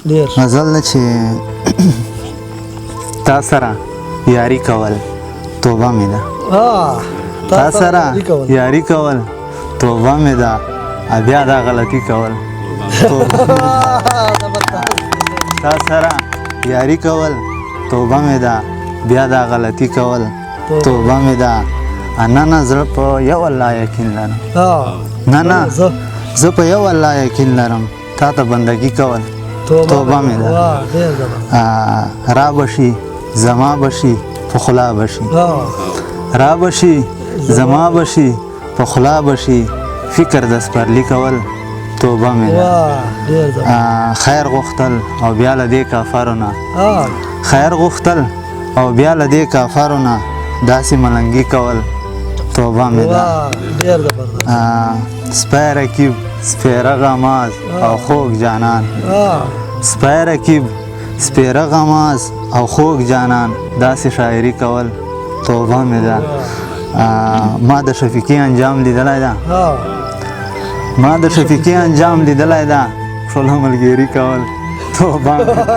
ډیر غزل ده چې تا سره یاري کول توبه مې ده. تا سره یاري کول توبه مې ده، بیا دا غلطي کول. تا سره یاري کول توبه مې ده، بیا دا غلطي کول توبه مې ده. نه نه، زړه په یو الله یقین لرم. نه نه، زه په یو الله یقین لرم، تا ته بندگی کول توبه مې ده. را بشي زما بشي په خلا بشي، را بشي زما بشي په خلا بشي، فکر د سپرلی کول توبه مې ده. خیر غوښتل او بیا له دې کافرو نه، خیر غوښتل او بیا له دې کافرو نه داسې ملنګي کول توبه مې ده. سپی رقیب سپیره غماز او خوږ جانان، سپی رقیب سپیره غماز او خوږ جانان داسې شاعري کول توبه مې ده. ما د شفیقي انجام لیدلی ده، ما د شفیقي انجام لیدلی ده، ټوله ملګري کول توبه مې ده.